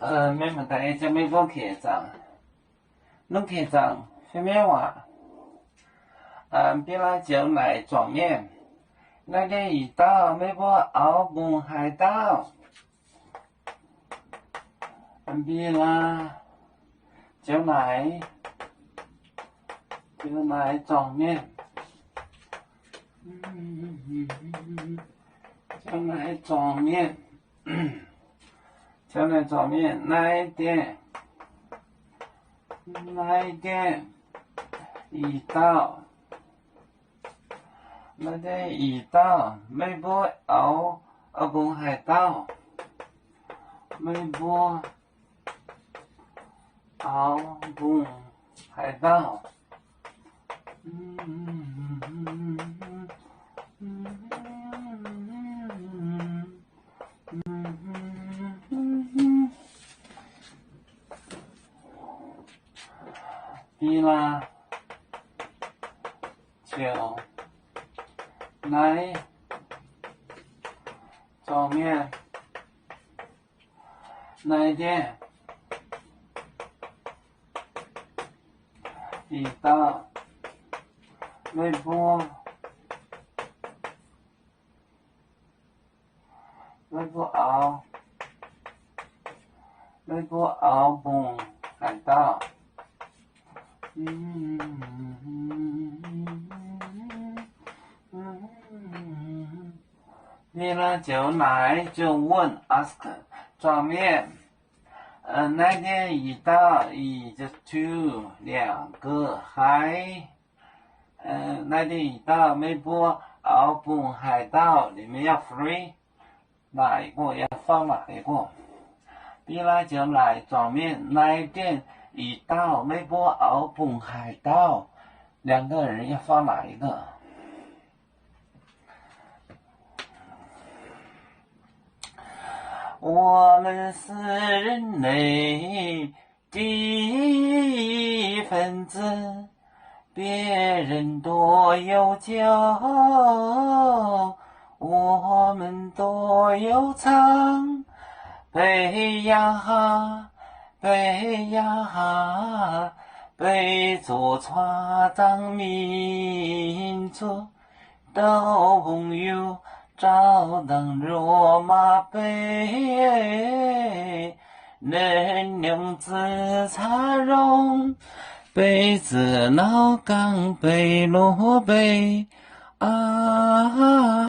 Mienh muoz-doic, meih mbuo keh zaangc, nungv keh zaangc fai miev waac. Mv biei laaix ziouc naaic zuangx mienh, naaiv ndiev i dauh meih mbuo oix mbungh haaix dauh? Mv biei laaix ziouc naaic, ziouc naaic zuangx mienh, ziouc naaic zuangx mienh, ziouc naaic zuangx mienh, naaiv ndiev, naaiv ndiev i dauh, naaiv ndiev i dauh, meih mbuo oix, oix mbungh haaix dauh? Meih mbuo oix mbungh haaix dauh? Biei laaix ziouc naaiv zuangx mienh, naaiv ndiev i dauh, meih mbuo, meih mbuo oix, meih mbuo oix mbungh haaix dauh? Biei laaix ziouc naaic, ziouc wuonh, ask, zuangx mienh, naaiv ndiev i dauh, i, two, 两个, haaix, naaiv ndiev i dauh meih mbuo oix mbungh haaix dauh? Ninh mbuo yaac free naaic gorngv, yaac fangv naaic gorngv. Biei laaix ziouc naaic zuangx mienh, naaiv ndiev i dauh meih mbuo oix mbungh haaix dauh? 两个人要放哪一个。 我们四人内的分子，别人多有酒，我们多有汤。杯呀，杯呀，杯中汏当明珠。 斗朋友照当卓玛杯，能用紫砂容，杯子老缸杯落杯啊。